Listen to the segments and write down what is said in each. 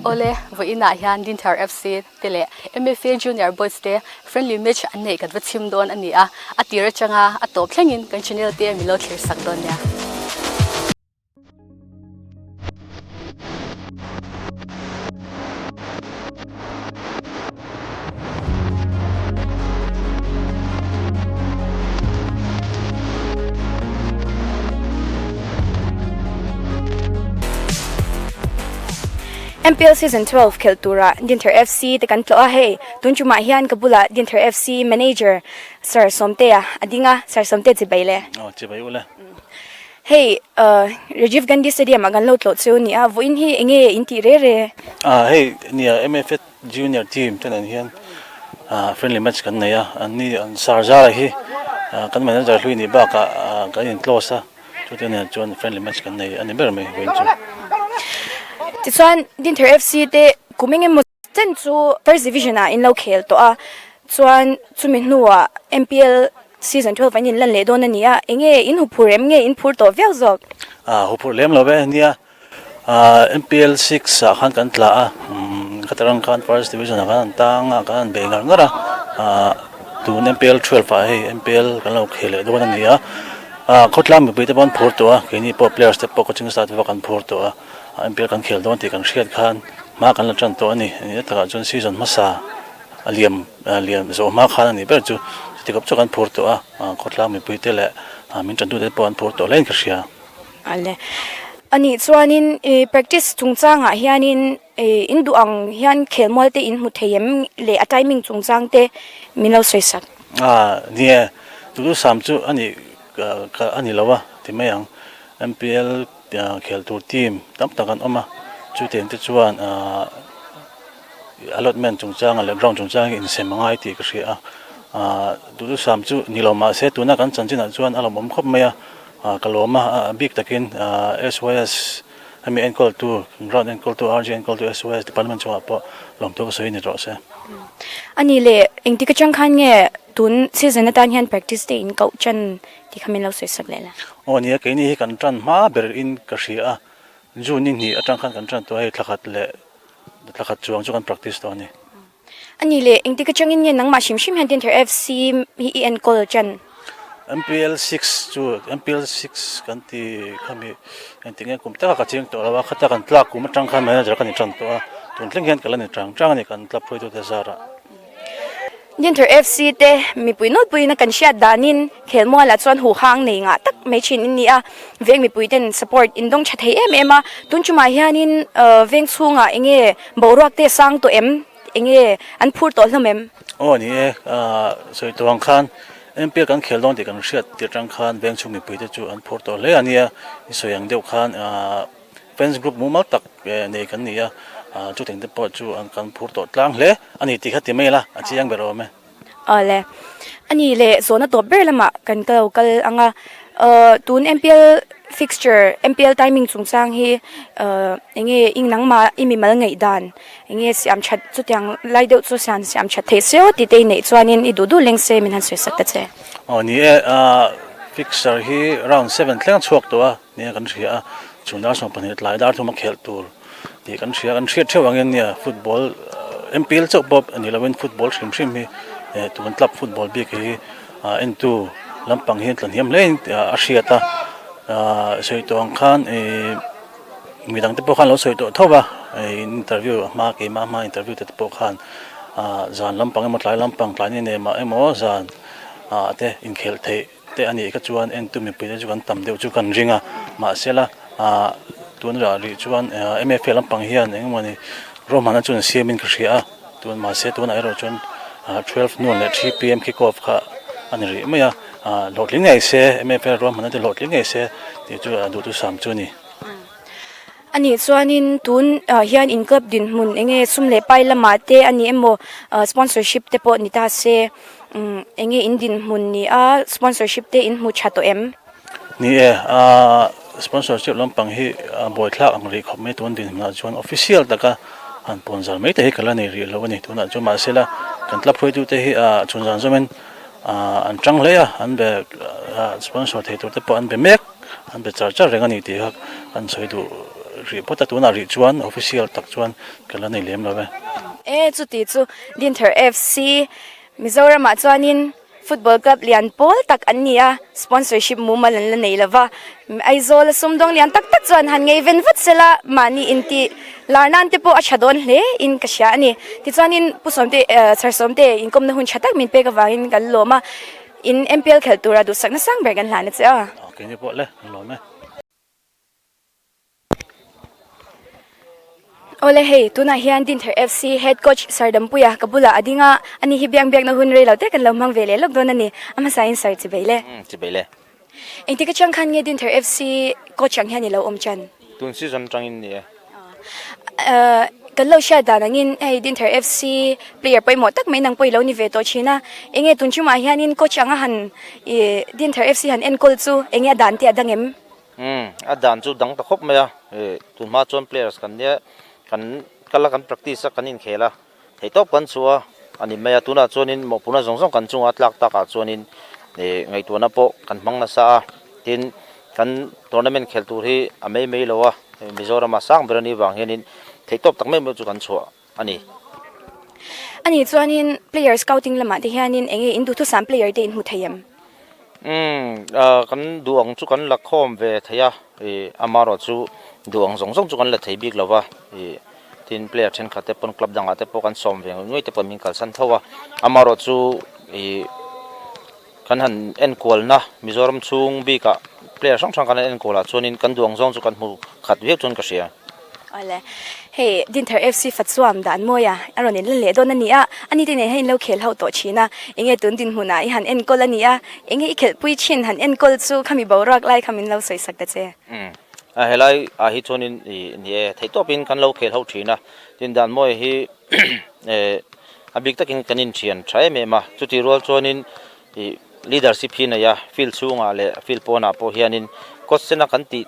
Awle, vawiinah hian Dinthar FC te leh MFA Junior Boys te friendly match an neih kan va chhim dawn a ni a, a tir atanga a tawp thlengin kan channel te min lo thlir sak dawn nia. MPL Season 12 khelh tura Dinthar FC te kan tlawh a, hei tun tumah hian ka bulah Dinthar FC Manager Sir Sawmtea a ding a, Sir Sawmtea chibai le. Aw chibai u le. Hei Rajiv Gandhi Stadium ah kan lo tlawh chu nia, vawiin hi enge in tih re re? Ah hei nia MFA Junior team te nen hian friendly match kan nei a, an ni an sar zara hi kan manager hlui nih bakah kan in close a, chute nen chuan friendly match kan nei a ni ber mai vawiin chu. Tichuan Dinthar FC te kum engemaw chen chu first division ah in lo khel tawh a, chuan chumi hnuah MPL Season 12 an inlan leh dawn a ni a, enge in huphur em nge in phur tawh viau zawk? Ah huphur lem lo ve nia, ah MPL 6 ah khan kan tla a, khata rang khan first division ah khan an tang a, kan han bei ngar ngar a, ah tun MPL 12 ah hei MPL kan lo khel leh dawn a ni a, ah khawtlang mipui te pawh an phur tawh a, keini pawh players te pawh coaching staff te pawh kan phur tawh a, MPL kan khel dawn tih kan hriat khan hma kan la tan tawh a ni, ni takah chuan season hmasa A liam liam zawh hma khan a nih ber chu chuti khawp chu kan phur tawh a, khawtlang mipui te leh min tantute pawh an phur tawh hle in ka hria. Ale. Anih chuanin i practice chungchangah hianin i in duh ang hian khelmual te in hmu thei em leh a timing chungchang te min lo sawi sak. A nie, duhthusam chu a nih ka a ni lo a ti mai ang. MPL khel tur team tam tak an awm a, chutiang te chuan Allotment chungchanga leh ground chungchanga hi insem a ngai tih ka hria a, aah duhthusam chu ni lo mahse tuna kan chanchinah chuan a lawmawm khawp mai a, aah ka lawm a, a bik takin aah SYS hemi enkawltu ground enkawltu RG enkawltu SYS department chungah pawh lawmthu ka sawi ni rawh se. A ni le, engtik atang khan nge tun season atan hian practice te in koh tan tih kha min lo sawi sak leh la? Aw nia, keini hi kan tan hma ber in ka hria a, June ni hnih atang khan kan tan tawh a, hei thla khat leh Thla khat chuang chu kan practice tawh a ni. A ni le, engtik atangin nge nangmah hrim hrim hian Dinthar FC hi i enkawl tan? MPL six chu MPL six kan ti khami engtik nge kum taka ka chiang tawh lo a, khata kan tlak kum atang khan manager ka ni tan tawh a, tun thleng hian ka la ni chang chang a ni kan club hruaitute zarah. Dinthar FC te mipui nawlpuiin a kan hriat danin khelmualah chuan huhang nei ngah tak mai thin in ni a, veng mipui ten support in dawng tha thei em em a, tun tumah hianin veng chhungah eng nge boruak te sang tawh em, eng nge an phur tawh hlawm em? Aw ni e, sawi tawh ang khan MPL kan khel dawn tih kan hriat tir tang khan veng chhung mipui te chu an phur tawh hle a nia, i sawi ang deuh khan Fans group mumal tak nei kan ni a, chuteng te pawh chu an kan phur tawh tlang hle a ni tih kha ti mai ila a chiang ber awm e. Awle, a ni leh zawhna tawp ber lamah kan ka lo kal ang a, tun MPL fixture, MPL timing chungchang hi eng nge i nangmah i mimal ngaih dan, eng nge siam that chutiang lai deuh chu siam siam that theih seo tih te i neih chuanin i duh duh leng se min han sawi sak ta che. Aw ni e, fixture hi round seven thleng a chhuak tawh a. Nia kan hria a, chhun dar 12 tlai dar thuma khelh tur tih kan hria, kan hriat theuh angin nia football MPL chauh pawh a ni lovin football hrim hrim hi tun club football bik hi entu lampang hian tla hniam hle in a hriat a, sawi tawh ang khan ih midang te pawh khan lo sawi tawh tho va interview a hma keimah hma interview te pawh khan zan lampang emaw tlai lampang tlai ni nem ah emaw zan ah te inkhelh theih. te a nih kha chuan entu mipui te chu kan tam deuh chu kan ring a mahsela ah tun rah rih chuan mfa lampang hian eng emawni ruahmanna chu an siam in ka hria a tun mahse tunah erawh chuan 12 noon leh 3 pm kick off kha a ni rih mai a ah hlawhtling ngei se mfa ruahmanna te hlawhtling ngei se tih chu duhthusam chu a ni. A nih chuanin tun ah hian in club dinhmun eng nge sum leh pai lamah te a ni emaw ah sponsorship te pawh ni ta se umm eng nge in dinhmun ni a sponsorship te in hmu tha tawh em? Ni e, ah sponsorship lampang hi a buaithlak ang rih khawp mai tun dinhmunah chuan official taka han pawn zar mai te hi ka la nei rih lo a ni tunah chuan mahsela kan club hruaitute hi ah chhun zan zawmin ah an tang hle a an be ah sponsor thei tur te pawh an be mek. An be char char reng a ni tih kha kan sawi duh rih phawt a, tunah rih chuan official tak chuan kan la nei lem lo e. E chuti chu Dinthar FC Mizoramah chuanin Football club lian pawl tak an ni a, sponsorship mumal an la nei lo va, Aizawl a sumdawng lian tak tak chuan han ngei ven vat sela mahni intih lar nan te pawh a tha dawn hle in ka hria a ni. Tichuanin Pu Sawmte Sir Sawmte inkawmna hun tha tak min pek avangin kan lawm a, in MPL khelh tura duhsakna sang ber kan hlan a che a. Keini pawh le, kan lawm e. Awle hei tunah hian Dinthar FC head coach Sir Dampuia ka bulah a ding a, ani hi biak biakna hun rei lo te kan lo hmang ve leh lawk dawn a ni. A hmasain Sir chi bei le. Umm chi bei le. Engtik atang khan nge Dinthar FC coach ang hian i lo awm chan? Tun season atangin ni e. Ahh kan lo hriat dan angin hei Dinthar FC player pawimawh tak mai nang pawh i lo ni ve tawh thin a, enge tun chungah hianin coach anga han ih Dinthar FC han enkawl chu enge a dan te a dang em? Umm, a dan chu dang ta khawp mai a, ih tunhma chuan players kan nia kan kal a kan practice a kan inkhel a, theihtawp kan chhuah a a ni mai a, tunah chuanin mawhphurhna zawng zawng kan chungah tlak takah chuanin ih ngaihtuahna pawh kan hmang nasa a, tin kan tournament khelh tur hi a mai mai lo a, Mizoram-a sang ber a nih vang hianin theihtawp tak mai mai chu kan chhuah a ni. A nih chuanin player scouting lamah te hianin eng nge in duhthusam player te in hmu thei em? Umm, kan duh ang chu kan la khawm ve thei a, ih amaherawh chu duh ang zawng zawng chu kan la thei bik lo va, ih tin player thenkhat te pawn club dangah te pawh kan sawm ve ngawih ngawih te pawh min kalsan tho a, amaherawh chu ih kan han enkualna Mizoram chhung bikah player hrang hrang kan han enkualah chuanin kan duh ang zawng chu kan hmu khat viau chuan ka hria. Awle, hei Dinthar FC Fatsuam dan mawi a, a rawn inla leh dawn a ni a, ani te nen hian in lo khel ho tawh thin a, enge tun dinhmunah i han enkawl a ni a, enge i khelhpui thin han enkawl chu khami boruak lai kha min lo sawi sak ta che. Umm, a helai ah hi chuanin ih ni e, theihtawpin kan lo khel ho thin a, tin dan mawi hi eh a bik takin kan inthian tha em em a, chutih rual chuanin ih leadership hi nei a, field chhungah leh field pawnah pawh hianin coach sena kan tih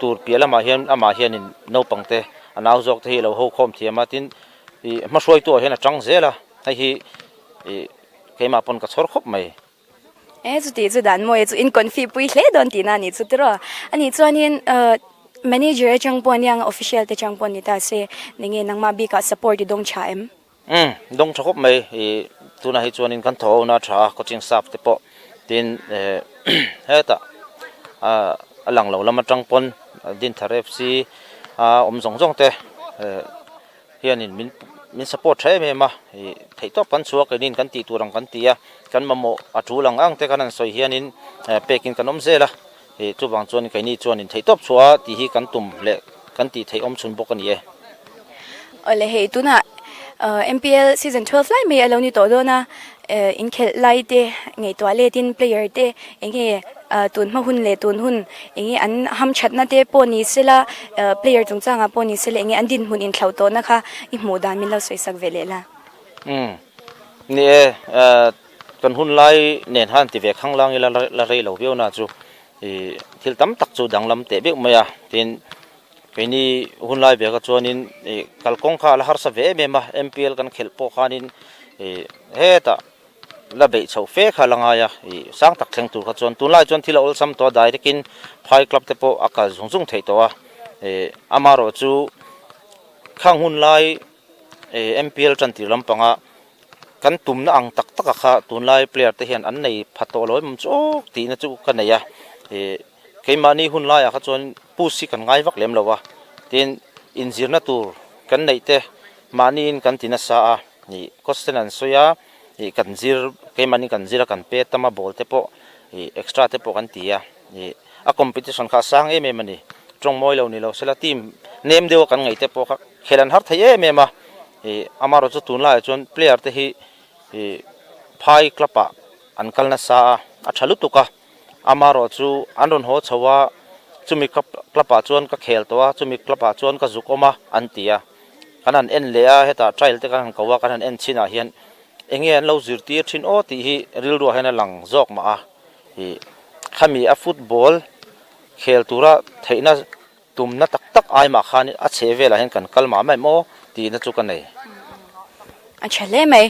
tur piah lamah hian amah hianin naupang te a nau zawk te hi a lo ho khawm thiam a, tin ih hmahruaitu ah hian a tang zel a, hei hi ih keimah pawn ka chhawr khawp mai. E chuti chu dan mawi chu in confi pui hle dawn tihna a nih chu tiraw. A nih chuanin uh manager atang pawh ania ang official te atang pawh ni ta se enge nangmah bikah support i dawng tha em? Umm dawng tha khawp mai ih tunah hi chuanin kan thaw ho na tha a coaching staff te pawh tin eh hetah ah a lang lo lam atang pawn Dinthar FC a awm zawng zawng te eh hianin min min support tha em em a, ih theihtawp kan chhuak keinin kan tih tur ang kan ti a, kan mamawh a tul ang ang te kan han sawi hianin eh pekin kan awm zel a, ih chuvang chuan keini chuanin theihtawp chhuah a tih hi kan tum leh kan tih theih awm chhun bawk a ni e. Awle hei tunah MPL season 12 lai mai a lo ni tawh dawn a, eh inkhelh lai te ngaihtuah letin player te enge Tun hma hun leh tun hun enge an hamthatna te pawh ni sela, player chungchangah pawh ni sela enge an dinhmun inthlauh tawhna kha i hmuh dan min lo sawi sak ve leh la. Umm ni e, kan hun lai nen han ti ve khang lang ila la rei lo viau na chu ih thil tam tak chu danglam teh beuh mai a, tin keini hun lai ve kha chuanin ih kalkawng kha a la harsa ve em em a, MPL kan khelh pawh khanin ih hetah la beih chhoh fe kha la ngai a, ih sang tak thleng tur kha chuan tunlai chuan thil a awlsam tawh a direct in phai club te pawh a kal zung zung theih tawh a, ih amaherawh chu khang hun lai ih MPL tan tir lampanga kan tumna ang tak tak a kha tunlai player te hian an nei pha tawh lo em chawk tihna chu ka nei a, ih keimahni hun laiah kha chuan push hi kan ngai vak lem lo a, tin inzirna tur kan neih te mahniin kan ti nasa a. Ih question an sawi a, ih kan zir keimahni kan zir a kan pe tam a ball te pawh ih extra te pawh kan ti a, ih a competition kha a sang em em a ni, tawng mawi lo ni lo sela team nem deuh a kan ngaih te pawh kha khelh an har thei em em a, ih amaherawh chu tunlaiah chuan player te hi ih phai club ah an kal nasa a, a tha lutuk a, amaherawh chu an rawn haw chho a, chumi club ah chuan ka khel tawh a, chumi club ah chuan ka zuk awm a an ti a. Kan han en leh a, hetah trial te kan han ko a, kan han en chinah hian eng nge an lo zirtir thin aw tih hi rilruah hian a lang zawk mah a, ih khami a football khel tura theihna tumna tak tak ai mah khan a chhe velah hian kan kal mah mah em aw tihna chu ka nei. A tha hle mai,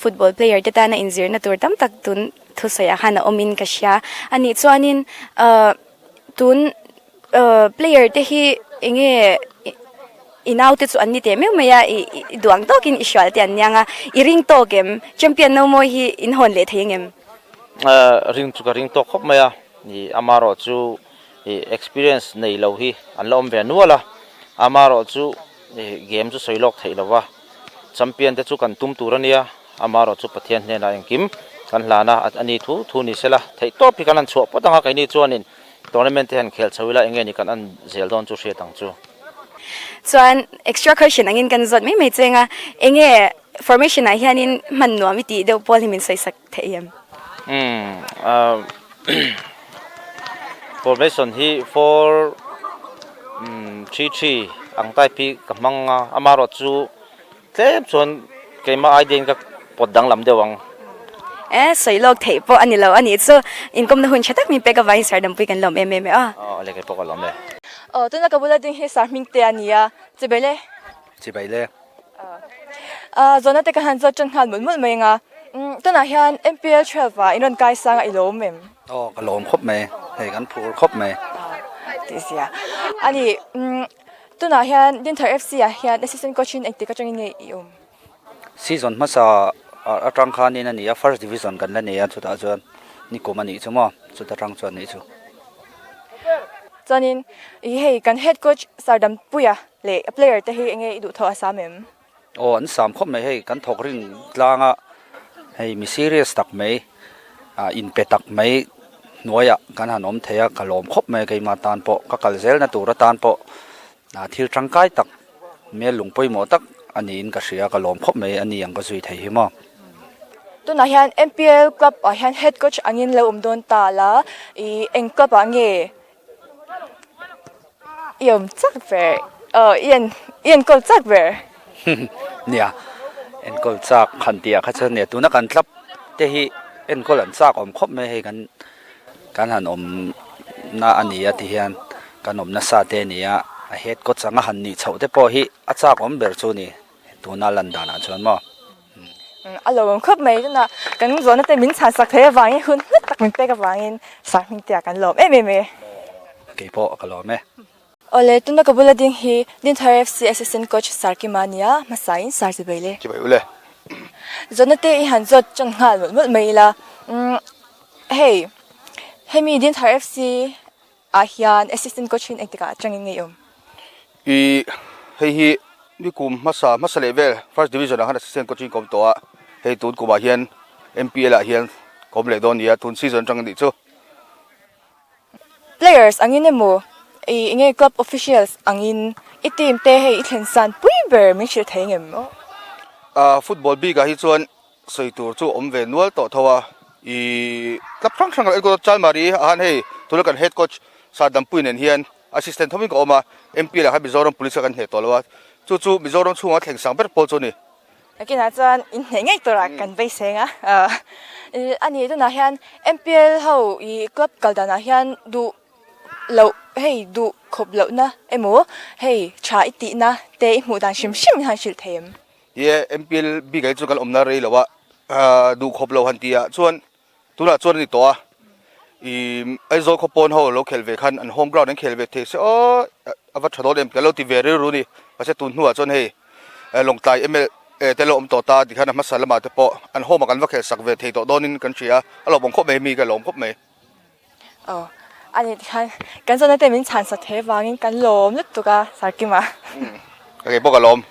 football player te tana inzirna tur tam tak tun thusawiah khan a awmin ka hria. A nih chuanin tun player te hi. Enge i naute chu an ni teh meuh mai a, i duang tawkin i hrual te an niang a, i ring tawk em? Champion no mawi hi in hawn leh thei angem? Ring chu ka ring tawk khawp mai a, amaherawh chu experience nei lo hi an la awm ve nual a, amaherawh chu game chu sawi lawk theih lo va, champion te chu kan tum tur a nia, amaherawh chu Pathian hnenah engkim kan hlan a, a ni thu thu ni sela, theihtawp hi kan han chhuah phawt ang a, keini chuanin Tournament te han khel chho ila enge ni kan an zel dawn chu hriat ang chu. Chuan extra question angin kan zawt mai mai cheng a, enge formation ah hianin hman nuam i tih deuh pawl hi min sawi sak theih em? Umm formation hi four three three ang type hi ka hmang a, amaherawh chu Tlem chuan keimah idea in ka pawt danglam deuh ang. E, sawi lawk theih pawh a ni lo a nih chu. Inkawmna hun tha tak min pek avangin Sir Dampui kan lawm em em e aw. Aw, leh kei pawh ka lawm e. Aw, tuna ka bula ding hi Sir Hmingte a ni a, chibai le. Chibai le. Aw, zawhna te ka han zawt tan nghal mawlh mawlh mai anga. Tunah hian MPL 12 ah in rawn kai sang a i lawm em? Aw, ka lawm khawp mai. Hei kan phur khawp mai. Aw, tihzia a ni. Tunah hian Dinthar FC ah hian assistant coach in engtik atangin nge i awm? Season hmasa atang khanin a ni a, first division kan la nei a, chutah chuan nikum a nih chu maw, chuta tang chuan nih chu. Chuanin i hei kan head coach Sardampuia leh a player te hi enge i duhthawh a sam em? Aw an sam khawp mai hei kan thawk ring tlang a, hei mi serious tak mai ah inpe tak mai hnuaiah kan han awm thei a, ka lawm khawp mai keimah tan pawh ka kal zelna tur atan pawh ah thil tangkai tak hmel lung pawimawh tak a niin ka hria ka lawm khawp mai a ni ang ka zui thei hi maw. Tunah hian MPL club ah hian head coach angin lo awm dawn ta la, ih eng club ah nge I awm chak ber aw i en i enkawl chak ber. Nia enkawl chak han tih ah kha chuan nia tuna kan tlap te hi enkawl an chak awm khawp mai hei kan kan han awm na a ni a ti hian kan awm nasa te a ni a a head coach anga han nih chhoh te pawh hi a chak awm ber chu a ni tuna lan danah chuan maw. A lo awm khawp mai tuna kan zawhna te min chhan sak thei avangin hun hlut tak min pek avangin Sahming tia kan lawm em em e. Kei pawh ka lawm e. Awle, tuna ka bula ding hi Dinthar FC Assistant Coach Sarkima a nia, hmasain Sar Chibai le. Chibai ule. Zawhna te i han zawt tan nghal mawlh mawlh mai ila. Hei, hemi Dinthar FC ah hian assistant coach in engtikah atangin ngei awm? I hei hi ni kum hmasa hmasa leh vel first division ah khan assistant coach in ka awm tawh a, hei tun kumah hian MPL ah hian ka awm leh dawn nia tun season atang anih chu. Players angin emaw i enge club officials angin i team te hei i thlen san pui ber min hrilh thei ngem aw? Football bik ah hi chuan Sawi tur chu awm ve nual tawh tho a, i club hrang hrang kan enkawl Chalmari ah khan hei tuna kan head coach Sir Dampui nen hian assistant thawmin ka awm a, MP lah khan Mizoram Police kha kan hneh tawh lo a, chu chu Mizoram chhunga thleng sang ber pawl chu a ni. Nakinah chuan inhneh ngei turah kan beiseng a, a ni tunah hian MPL ho i club kal danah hian duh loh hei duh khawp lohna emaw hei tha i tihna te i hmuh dan hrim hrim han hrilh thei em? He MPL bik ah hi chuan kan awmna rei lo a, duh khawp lo han tih ah chuan tunah chuan a ni tawh a, ih Aizawl khaw pawn ho lo khel ve khan an home ground an khel ve thei se aw a va tha dawn em ka lo ti ve rilru ni, mahse tun hnuah chuan hei Lawngtlai mla te lo awm tawh ta tikhan a hmasa lamah te pawh an home ah kan va khel sak ve thei tawh dawnin kan hria a, a lawmawm khawp mai mi ka lawm khawp mai. Aw a ni tikhan kan zawhna te min chhan sak thei avangin kan lawm lutuk a Sarkima. Ka kei pawh ka lawm.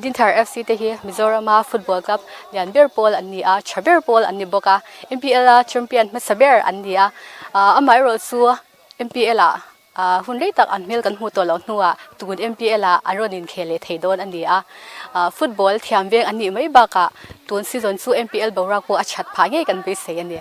Dinthar FC te hi Mizorama football club lian ber pawl an ni a, tha ber pawl an ni bawk a, MPL a champion hmasa ber an ni a, amaherawh chu MPL ah hun rei tak an hmel kan hmuh tawh loh hnuah tun MPL ah an rawn inkhel leh thei dawn a ni a, football thiam veng an nih mai bakah tun season chu MPL boruak pawh a that phah ngei kan beisei a ni.